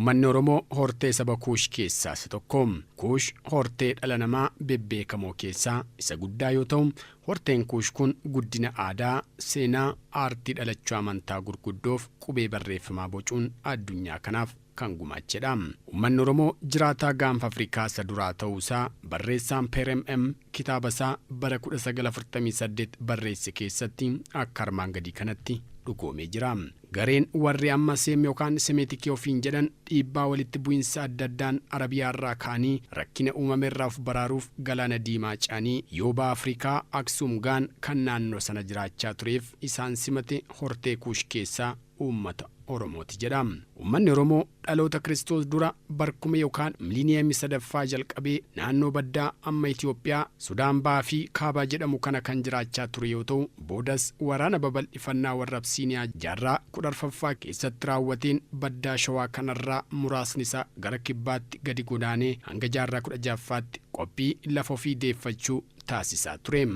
Uummanni Oromoo hortee saba Kuush keessaa isa tokko. Kuush hortee dhala namaa bebbeekamoo keessaa isa guddaa yoo ta'u, horteen Kuush kun guddina aadaa, seenaa, aartii dhalachuu amantaa gurguddoof qubee barreeffamaa bocuun addunyaa kanaaf kan gumaachedha. Uummanni Oromoo jiraataa gaanfa Afrikaa isa duraa ta'uu isaa barreessaan Peerem M kitaaba isaa bara 1948 barreesse keessatti akka armaan gadii kanatti dhugoomee jira. Gareen warri amma Seem yookaan Semeetikii ofiin jedhan dhiibbaa walitti bu'insa adda addaan Arabiyaarraa ka'anii rakkina uumamerraa of baraaruuf galaana diimaa ce'anii yoo baha Afrikaa Aksuum ga'an kan naannoo sana jiraachaa tureef isaan simate hortee Kuush keessaa uummata Oromooti jedha. Uummanni Oromoo dhaloota Kiristoos dura barkume yookaan miliiniyeemii sadaffaa jalqabee naannoo baddaa amma Itoophiyaa, Sudaan Bahaa fi Kaabaa jedhamu kana kan jiraachaa ture yoo ta'u, boodas waraana babal'ifannaa warra Absiiniyaa jaarraa 14ffaa keessatti raawwateen baddaa Shawaa kanarraa muraasni isaa gara kibbaatti gadi godaanee hanga jaarraa 16ffaatti qophii lafa ofii deeffachuu taasisaa ture.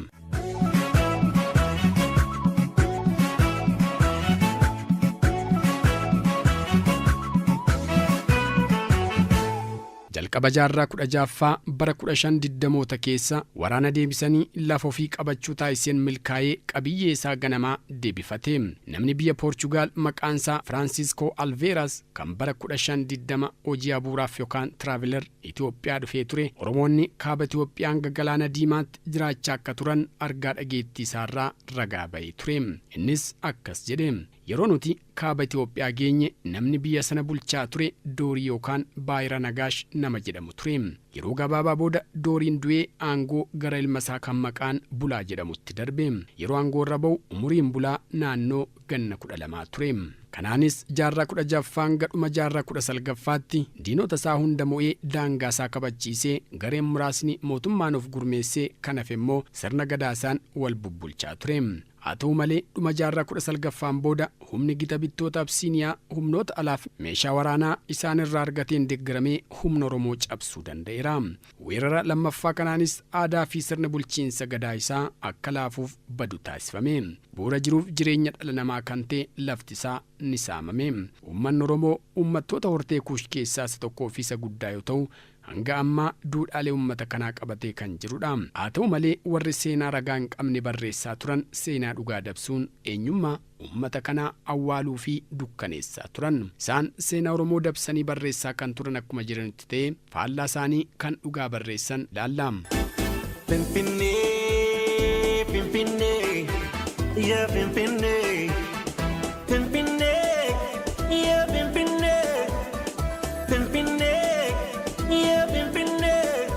Jalqaba jaarraa 16ffaa bara 1520moota keessa waraana deebisanii lafa ofii qabachuu taasiseen milkaa'ee qabiyyee isaa ganamaa deebifate. Namni biyya Poorchugaal maqaan isaa Firaansiskoo Alveeras kan bara 1520 hojii abuuraaf yookaan traveler Itoophiyaa dhufee ture Oromoonni kaaba Itoophiyaa hanga galaana diimaatti jiraachaa akka turan argaa dhageettii isaarraa ragaa ba'ee ture. Innis akkas jedhe. Yeroo nuti kaaba Itoophiyaa geenye namni biyya sana bulchaa ture Doorii yookaan Baayira Nagaash nama jedhamu ture. Yeroo gabaabaa booda Dooriin du'ee aangoo gara ilma isaa kan maqaan Bulaa jedhamutti darbe. Yeroo aangoo irra ba'u umuriin Bulaa naannoo ganna 12 ture. Kanaanis jaarraa 16ffaa hanga dhuma jaarraa 19ffaatti diinota isaa hunda mo'ee daangaa isaa kabachiisee gareen muraasni mootummaan of gurmeessee kan hafe immoo sirna gadaa isaan wal bubbulchaa ture. Haa ta'u malee dhuma jaarraa 19ffaan booda humni gita bittoota Absiiniyaa humnoota alaaf meeshaa waraanaa isaan irraa argateen deggeramee humna Oromoo cabsuu danda'eera. Weerara lammaffaa kanaanis aadaa fi sirni bulchiinsa gadaa isaa akka laafuuf badu taasifame. Bu'uura jiruuf jireenya dhala namaa kan ta'e lafti isaa ni saamame. Uummanni Oromoo uummattoota hortee Kuush keessaa isa tokkoo fi isa guddaa yoo ta'u, hanga ammaa duudhaalee uummata kanaa qabatee kan jirudha. Haa ta'u malee warri seenaa ragaa hin qabne barreessaa turan seenaa dhugaa dabsuun eenyummaa uummata kanaa awwaaluu fi dukkaneessaa turan. Isaan seenaa Oromoo dabsanii barreessaa kan turan akkuma jiranitti ta'ee faallaa isaanii kan dhugaa barreessan ilaalla. Finfinnee, Finfinnee, yaa Finfinnee, Finfinnee, yaa Finfinnee, Finfinnee, yaa Finfinnee,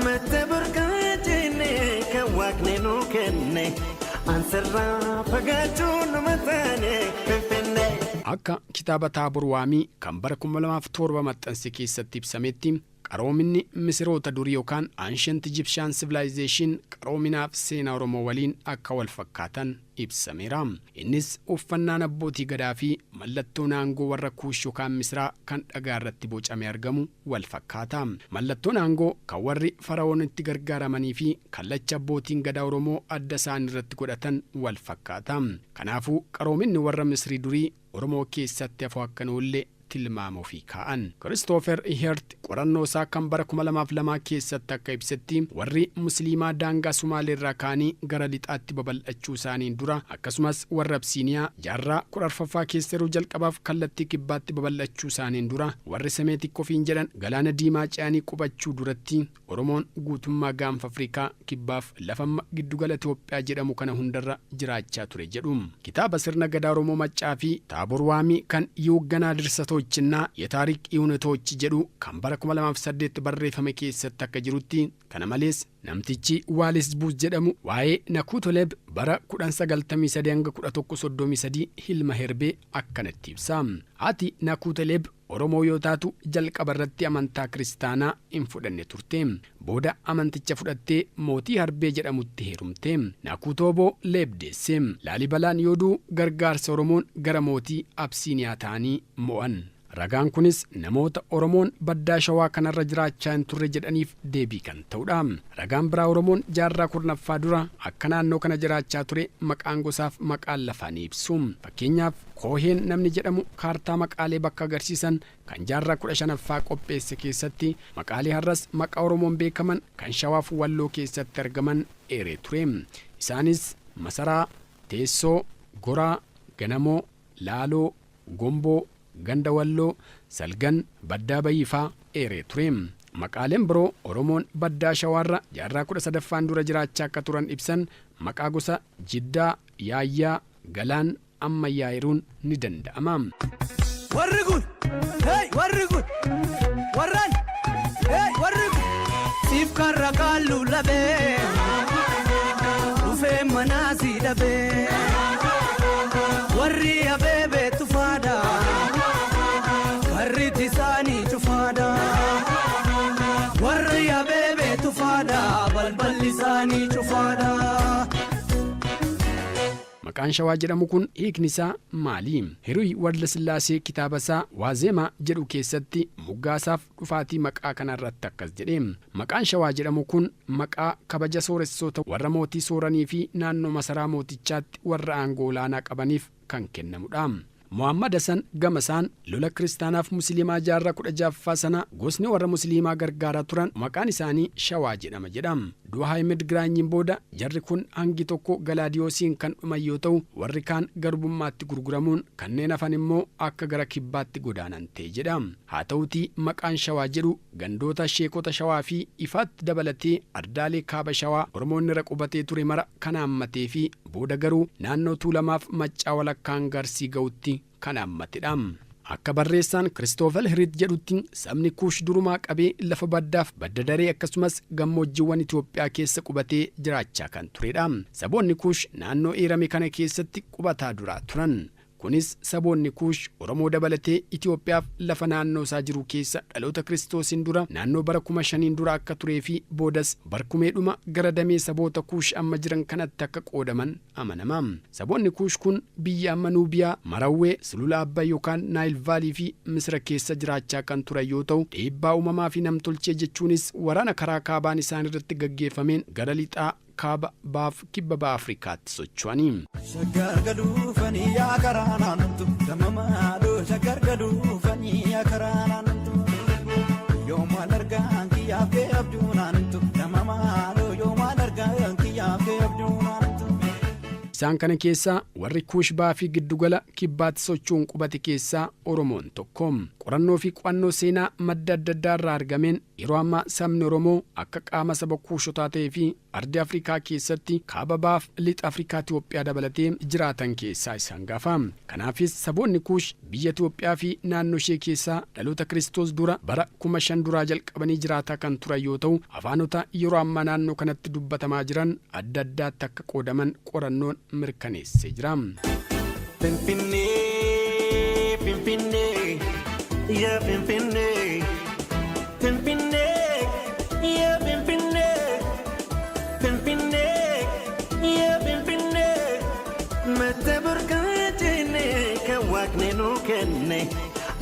madda burqaa jennee kan waaqni nuu kenne, ansarraa fagaachuu numa taane Finfinnee. Akka kitaaba Taabor Waamii kan bara 2007 maxxanse keessatti ibsametti qaroominni Misiroota durii yookaan Ancient Egyptian Civilization qaroominaaf seenaa Oromoo waliin akka wal fakkaatan ibsameera. Innis uffannaan abbootii gadaa fi mallattoon aangoo warra Kuush yookaan Misiraa kan dhagaa irratti bocamee argamu wal fakkaata. Mallattoon aangoo kan warri Fara'oon itti gargaaramanii fi kallacha abbootiin gadaa Oromoo adda isaanii irratti godhatan wal fakkaata. Kanaafuu qaroominni warra Misirii durii Oromoo keessatti hafuu akka hin oolle tilmaama ofii kaa'an. Kiristoofer Hirt qorannoo isaa kan bara 2002 keessatti akka ibsetti warri Musliimaa daangaa Sumaalee irraa ka'anii gara lixaatti babal'achuu isaaniin dura akkasumas warri Absiiniyaa jaarraa 14ffaa keessa yeroo jalqabaaf kallattii kibbaatti babal'achuu isaaniin dura warri Semeetik ofiin jedhan galaana diimaa ce'anii qubachuu duratti Oromoon guutummaa gaanfa Afrikaa kibbaaf lafa amma giddugala Itoophiyaa jedhamu kana hundarra jiraachaa ture jedhu. Kitaaba Sirna Gadaa Oromoo Maccaa fi Taabor Waamii kan Yiwugganaa Dirsatoochinnaa Yetaarik Iwunetoochi jedhu kan bara 2008 barreeffame keessatti akka jirutti kana malees namtichi Waalis Buus jedhamu waa'ee Nakuutoleb bara 1093-1133 Hilma Herbee akkanatti ibsa. Haati Nakuutoleb Oromoo yoo taatu jalqaba irratti amantaa kiristaanaa hin fudhanne turte. Booda amanticha fudhattee mootii Harbee jedhamutti heerumte. Naakuutooboo Leeb deesse. Laalibalaan yoo du'u gargaarsa Oromoon gara mootii Absiiniyaa ta'anii mo'an. Ragaan kunis namoota Oromoon baddaa Shawaa kanarra jiraachaa hin turre jedhaniif deebii kan ta'udha. Ragaan biraa Oromoon jaarraa 10ffaa dura akka naannoo kana jiraachaa ture maqaan gosaaf maqaan lafaa ni ibsu. Fakkeenyaaf, Kooheen namni jedhamu kaartaa maqaalee bakka agarsiisan kan jaarraa 15ffaa qopheesse keessatti maqaalee har'as maqaa Oromoon beekaman kan Shawaaf Walloo keessatti argaman eeree ture. Isaanis Masaraa, Teessoo, Goraa, Ganamoo, Laaloo, Gomboo, Ganda Walloo, Salgan, Baddaa Bayii faa eeree ture. Maqaaleen biroo Oromoon baddaa Shawaarra jaarraa 13ffaan dura jiraachaa akka turan ibsan maqaa gosa Jiddaa, Yaayyaa, Galaan, Ammayyaa eeruun ni danda'ama. Warri kun, hey, warri kun, warran, hey, warri kun. Siif karra qaalluu labee, dhufee manaa si dhabee. Warri abeebee tufaadha, karri isaanii cufaadha. Warri abeebee tufaadha, balballi isaanii cufaadha. Maqaan Shawaa jedhamu kun hiikni isaa maali? Hiruy Waldasillaasee kitaaba isaa Waazeemaa jedhu keessatti moggaasaaf dhufaatii maqaa kanarratti akkas jedhe. Maqaan Shawaa jedhamu kun maqaa kabaja sooressoota warra mootii sooranii fi naannoo masaraa mootichaatti warra aangoo olaanaa qabaniif kan kennamudha. Mohammad Hasan gama isaan lola kiristaanaaf musliimaa jaarraa 16ffaa sana gosni warra musliimaa gargaaraa turan maqaan isaanii Shawaa jedhama jedha. Du'a Ahmed Giraanyiin booda jarri kun hangi tokko Galaadiyoosiin kan dhuman yoo ta'u, warri kaan garbummaatti gurguramuun kanneen hafan immoo akka gara kibbaatti godaanan ta'e jedha. Haa ta'uutii maqaan Shawaa jedhu gandoota sheekota Shawaa fi Ifaatti dabalatee ardaalee kaaba Shawaa Oromoonni irra qubatee ture mara kan haammatee fi booda garuu naannoo Tuulamaaf Maccaa walakkaa hanga Arsii ga'utti kan haammatedha. Akka barreessaan Kiristoofel Hiriit jedhutti sabni Kuush durumaa qabee lafa baddaaf badda daree akkasumas gammoojjiiwwan Itoophiyaa keessa qubatee jiraachaa kan turedha. Saboonni Kuush naannoo eerame kana keessatti qubataa duraa turan. Kunis saboonni Kuush Oromoo dabalatee Itoophiyaaf lafa naannoo isaa jiru keessa dhaloota Kiristoosiin dura naannoo bara 5000n dura akka turee fi boodas barkumeedhuma gara damee saboota Kuush amma jiran kanatti akka qoodaman amanama. Saboonni Kuush kun biyya amma Nuubiyaa, Marawwee, Sulula Abbay yookaan Naayil Vaalii fi Misira keessa jiraachaa kan turan yoo ta'u, dhiibbaa uumamaa fi namtolchee jechuunis waraana karaa kaabaan isaan irratti gaggeeffameen gara lixaa, kaaba, bahaaf kibba baha Afrikaatti socho'ani. Shaggar gaduufanii yaa karaa naanntu gama maaloo, shaggar gaduufanii yaa karaa naanntu, yoo maal argaan kiyyaaf kee abjuu naanntu gama maaloo, yoo maal argaan kiyyaaf kee abjuu naanntu. Isaan kana keessaa warri Kuush bahaa fi giddugala kibbaatti socho'uun qubate keessaa Oromoon tokko. Qorannoo fi qo'annoo seenaa madda adda addaa irraa argameen yeroo ammaa sabni Oromoo akka qaama saba Kuushotaa ta'ee fi ardii Afrikaa keessatti kaaba bahaaf lixa Afrikaa Itoophiyaa dabalatee jiraatan keessaa isa hangafa. Kanaafis saboonni Kuush biyya Itoophiyaa fi naannoo ishee keessaa dhaloota Kiristoos dura bara 5000 duraa jalqabanii jiraataa kan turan yoo ta'u, afaanota yeroo ammaa naannoo kanatti dubbatamaa jiran adda addaatti akka qoodaman qorannoon mirkaneessee jira. Finfinnee, Finfinnee, yaa Finfinnee, Finfinnee, yaa Finfinnee, Finfinnee, yaa Finfinnee, madda burqaa jennee kan waaqni nuu kenne,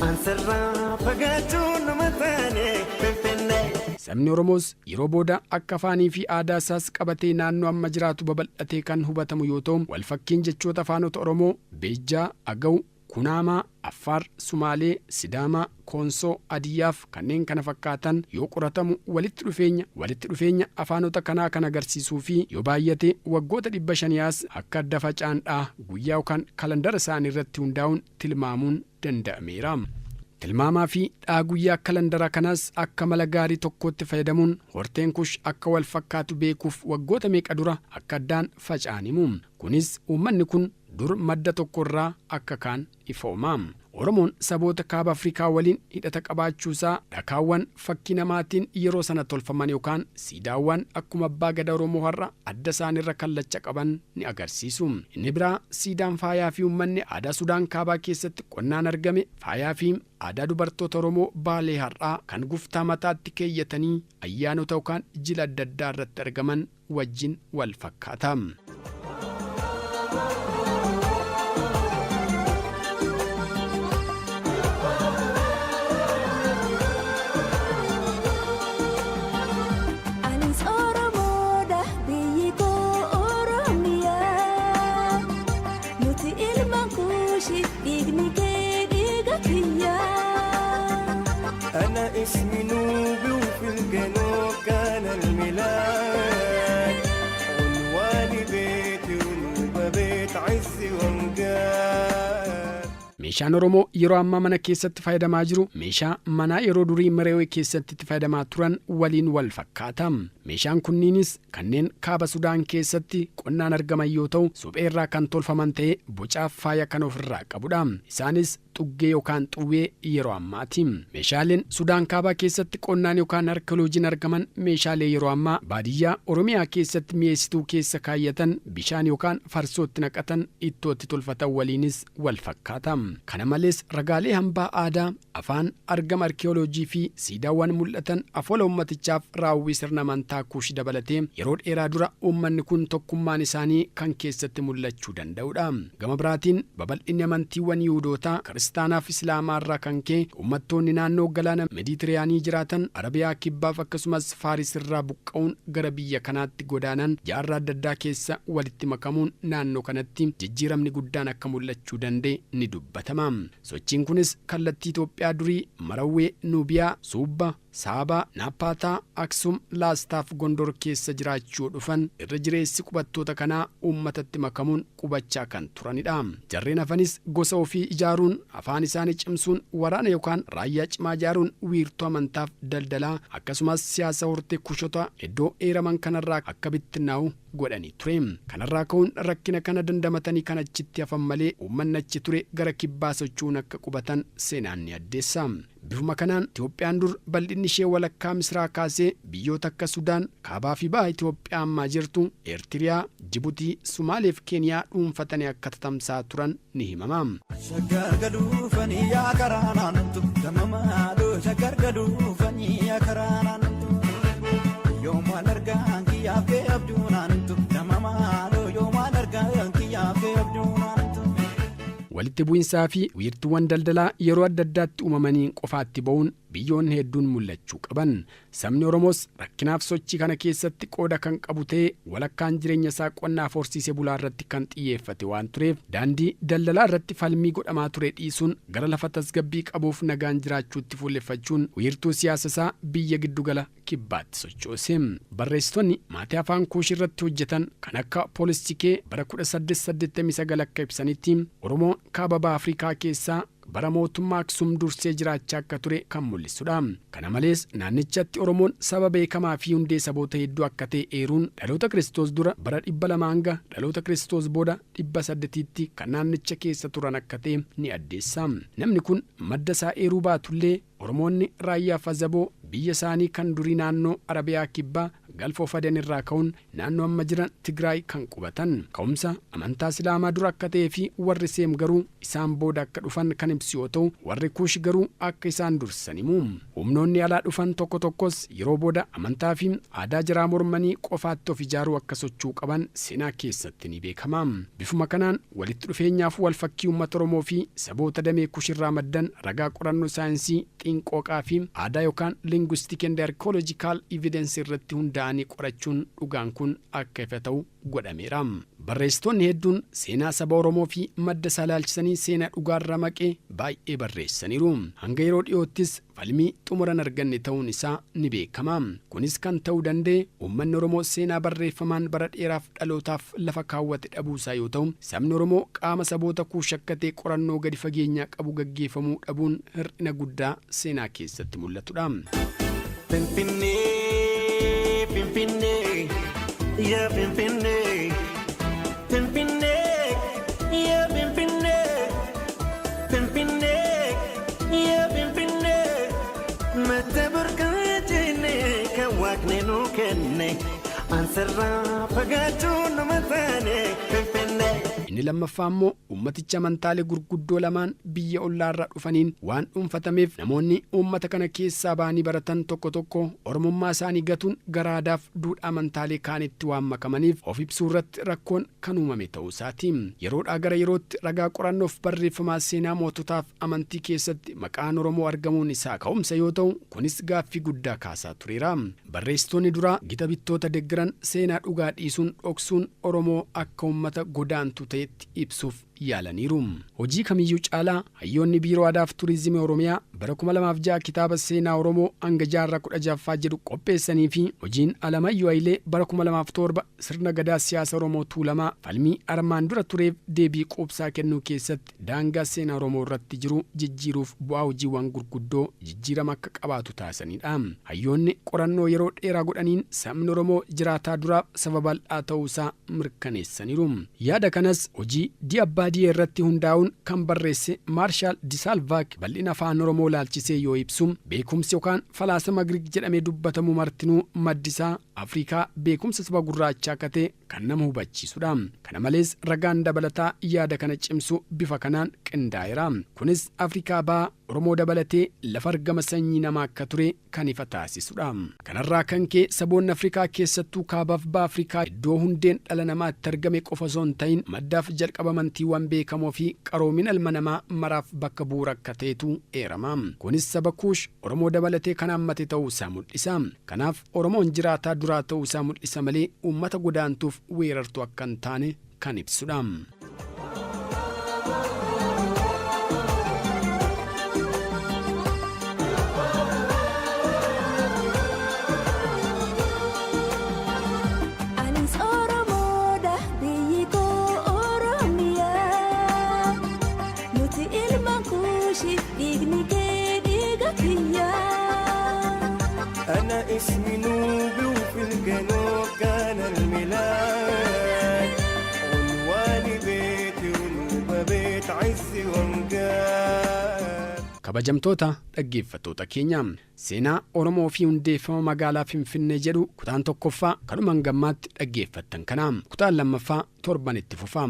ansarraa fagaachuu nama taane Finfinnee. Sabni Oromoos yeroo booda akka afaanii fi aadaa isaas qabatee naannoo amma jiraatu babal'atee kan hubatamu yoo ta'u, walfakkiin jechoota afaanota Oromoo, Beejjaa, Agaw, Kunaamaa, Affaar, Sumaalee, Sidaamaa, Koonsoo, Hadiyyaaf kanneen kana fakkaatan yoo qoratamu walitti dhufeenya afaanota kanaa kan agarsiisuu fi yoo baay'ate waggoota 500 as akka adda faca'an dha guyyaa yookaan kalandara isaanii irratti hundaa'uun tilmaamuun danda'ameera. Tilmaamaa fi dhaa guyyaa kalandara kanaas akka mala gaarii tokkootti fayyadamuun horteen Kush akka wal fakkaatu beekuuf waggoota meeqa dura akka addaan faca'an himu. Kunis uummanni kun dur madda tokko irraa akka kaan ifooma. Oromoon saboota kaaba Afrikaa waliin hidhata qabaachuusaa dhakaawwan fakkii namaatiin yeroo sana tolfaman yookaan siidaawwan akkuma abbaa gadaa Oromoo har'a adda isaaniirra kallacha qaban ni agarsiisu. Inni biraa siidaan faayaa fi uummanni aadaa Sudaan kaabaa keessatti qonnaan argame faayaa fi aadaa dubartoota Oromoo Baalee har'aa kan guftaa mataatti keeyyatanii ayyaanota yookaan jila adda addaa irratti argaman wajjin wal fakkaata. Kuushi dhiigni kee dhiiga kiyyaa. أنا اسمي نوبي وفي الجنوب كان الميلاد، عنواني بيتي ونوبة بيت عز وامجاد. Meeshaan Oromoo yeroo ammaa mana keessatti fayyadamaa jiru meeshaa manaa yeroo durii Meroowee keessatti itti fayyadamaa turan waliin wal fakkaata. Meeshaan kunniinis kanneen kaaba Sudaan keessatti qonnaan argaman yoo ta'u, suphee irraa kan tolfaman ta'ee bocaaf faaya kan ofirraa qabudha. Isaanis xuggee yookaan xuwwee yeroo ammaati. Meeshaaleen Sudaan kaabaa keessatti qonnaan yookaan arkeoloojiin argaman meeshaalee yeroo ammaa baadiyyaa Oromiyaa keessatti mi'eessituu keessa kaayyatan, bishaan yookaan farsootti naqatan, ittootti tolfatan waliinis wal fakkaata. Kana malees ragaalee hambaa aadaa, afaan, argama arkeoloojii fi siidaawwan mul'atan, afoola ummatichaaf raawwii sirna amantaa Kuush dabalatee yeroo dheeraa dura uummanni kun tokkummaan isaanii kan keessatti mul'achuu danda'udha. Gama biraatiin babal'inni amantiiwwan Yihuudootaa, Kiristaanaa fi Islaamaa irraa kan ka'e uummattoonni naannoo galaana Meeditiraanii jiraatan Arabiyaa Kibbaaf akkasumas Faaris irraa buqqa'uun gara biyya kanaatti godaanan jaarraa adda addaa keessa walitti makamuun naannoo kanatti jijjiiramni guddaan akka mul'achuu danda'e ni dubbatama. Sochiin kunis kallattii Itoophiyaa durii Marawwee, Nuubiyaa, Suubba, Saabaa, Naappaataa, Aksum, Laastaaf Gondor keessa jiraachuu dhufan irra jireessi qubattoota kanaa uummatatti makamuun qubachaa kan turanidha. Jarreen hafanis gosa ofii ijaaruun, afaan isaanii cimsuun, waraana yookaan raayyaa cimaa ijaaruun, wiirtuu amantaaf daldalaa akkasumas siyaasa hortee Kushota iddoo eeraman kanarraa akka bittinnaa'u godhanii ture. Kanarraa ka'uun rakkina kana dandamatanii kan achitti hafan malee uummanni achi ture gara kibbaa socho'uun akka qubatan seenaan ni addeessa. Bifuma kanaan Itoophiyaan dur bal'inni ishee walakkaa Misraa kaasee biyyoota akka Sudaan, kaabaa fi baha Itoophiyaa ammaa jirtu, Eertiriyaa, Jibuutii, Sumaalee fi Keeniyaa dhuunfatanii akka tatamsaa turan ni himama. Shaggar gaduufanii yaa karaa naanntu damamaadhoo, shaggar gaduufanii yaa karaa naanntu, yoomaan argaan kiyyaaf kee abduu naanntu damamaadhoo, yoomaan argaan kiyyaaf kee abduu naanntu. Walitti bu'insaa fi wiirtuuwwan daldalaa yeroo adda addaatti uumamanii qofaatti ba'uun biyyoonni hedduun mul'achuu qaban. Sabni Oromoos rakkinaaf sochii kana keessatti qooda kan qabu ta'ee, walakkaan jireenya isaa qonnaaf horsiisee bulaa irratti kan xiyyeeffate waan tureef, daandii daldalaa irratti falmii godhamaa ture dhiisuun gara lafa tasgabbii qabuuf nagaan jiraachuutti fuulleffachuun wiirtuu siyaasa isaa biyya giddugala kibbaatti sochoose. Barreessitoonni maatii afaan Kuush irratti hojjetan kan akka Poolistikee bara 1889 akka ibsanitti, Oromoon kaaba baha Afrikaa keessaa bara mootummaa Aksum dursee jiraachaa akka ture kan mul'isudha. Kana malees naannichatti Oromoon saba beekamaa fi hundee saboota hedduu akka ta'e eeruun, dhaloota Kiristoos dura bara 200 hanga dhaloota Kiristoos booda 800tti kan naannicha keessa turan akka ta'e ni addeessa. Namni kun madda isaa eeruu baatullee, Oromoonni Raayyaa fi Azaboo biyya isaanii kan durii naannoo Arabiyaa Kibbaa, Galfa of Aden irraa ka'uun naannoo amma jiran Tigraay kan qubatan. Ka'umsa amantaa Islaamaa dura akka ta'ee fi warri Seem garuu isaan booda akka dhufan kan ibsu yoo ta'u, warri Kuush garuu akka isaan dursan himu. Humnoonni alaa dhufan tokko tokkos yeroo booda amantaa fi aadaa jaraa mormanii qofaatti of ijaaruu akka sochuu qaban seenaa keessatti ni beekama. Bifuma kanaan walitti dhufeenyaaf wal fakkii uummata Oromoo fi saboota damee Kushirraa maddan ragaa qorannoo saayinsii xiinqooqaa fi aadaa yookaan linguistic and archaeological evidence irratti hundaa'anii qorachuun dhugaan kun akka ifa ta'u godhameera. Barreessitoonni hedduun seenaa saba Oromoo fi madda isaa ilaalchisanii seenaa dhugaarraa maqee baay'ee barreessaniiru. Hanga yeroo dhiyoottis falmii xumuran arganne ta'uun isaa ni beekama. Kunis kan ta'uu danda'e uummanni Oromoo seenaa barreeffamaan bara dheeraaf dhalootaaf lafa kaawwate dhabuusaa yoo ta'u, sabni Oromoo qaama saboota Kuush akka ta'e qorannoo gadi fageenyaa qabu gaggeeffamuu dhabuun hir'ina guddaa seenaa keessatti mul'atudha. Finfinnee, Finfinnee, yaa Finfinnee, Finfinnee, yaa Finfinnee, Finfinnee, yaa Finfinnee, madda burqaa jennee kan Waaqni nuu kenne, ansarraa fagaachuu nama taane Finfinnee. Inni lammaffaa immoo uummaticha amantaalee gurguddoo lamaan biyya ollaarraa dhufaniin waan dhuunfatameef, namoonni uummata kana keessaa ba'anii baratan tokko tokko Oromummaa isaanii gatuun gara aadaaf duudhaa amantaalee kaanitti waan makamaniif of ibsuu irratti rakkoon kan uumame ta'uu isaati. Yeroodhaa gara yerootti ragaa qorannoof barreeffamaa seenaa moototaaf amantii keessatti maqaan Oromoo argamuun isaa ka'umsa yoo ta'u, kunis gaaffii guddaa kaasaa tureera. Barreessitoonni duraa gita bittoota deggeran seenaa dhugaa dhiisuun dhoksuun Oromoo akka uummata godaantu ta'etti ibsuuf Yaalaniiru. Hojii kamiyyuu caalaa hayyoonni Biiroo Aadaaf Turizimii Oromiyaa bara 2006 kitaaba seenaa Oromoo hanga jaarraa 16ffaa jedhu qopheessanii fi hojiin Alamayyoo Hayilee bara 2007 sirna gadaa siyaasa Oromoo Tuulamaa falmii armaan dura tureef deebii quubsaa kennuu keessatti daangaa seenaa Oromoo irratti jiru jijjiiruuf bu'aa hojiiwwan gurguddoo jijjiirama akka qabaatu taasisanidha. Hayyoonni qorannoo yeroo dheeraa godhaniin sabni Oromoo jiraataa duraaf saba bal'aa ta'uusaa mirkaneessaniiru. Yaada kanas hojii Di Abbaadiyee irratti hundaa'uun kan barreesse Maarshaal Disaalvaak bal'ina afaan Oromoo laalchisee yoo ibsu, beekumsi yookaan falaasama Giriik jedhamee dubbatamu martinuu maddisaa Afrikaa beekumsa saba gurraachaa akka ta'e kan nama hubachiisudha. Kana malees ragaan dabalataa yaada kana cimsu bifa kanaan qindaa'eera. Kunis Afrikaa Bahaa Oromoo dabalatee lafa argama sanyii namaa akka ture kan ifa taasisudha. Kanarraa kan ka'e saboonni Afrikaa, keessattuu kaabaaf baha Afrikaa, iddoo hundeen dhala namaa itti argame qofa osoo hin ta'in maddaaf jalqaba amantiiwwan beekamoo fi qaroomina ilma namaa maraaf bakka bu'uura akka ta'etu eerama. Kunis saba Kuush Oromoo dabalatee kan hammate ta'uu isaa mul'isa. Kanaaf Oromoon jiraataa duraa ta'uu isaa mul'isa malee uummata godaantuuf weerartuu akka hin taane kan ibsudha. Anis Oromoodha, biyyi koo Oromiyaa. Nuti ilmaan Kuushi, dhiigni kee dhiiga kiyyaa. أنا اسمي نوبي وفي الجنوب كان الميلاد، عنواني بيتي ونوبة بيت عزي وامجاد. Kabajamtoota dhaggeeffattoota keenya, seenaa Oromoo fi hundeeffama magaalaa Finfinnee jedhu kutaan tokkoffaa kanuma hangammaatti dhaggeeffattan kana. Kutaan lammaffaa torban itti fufa.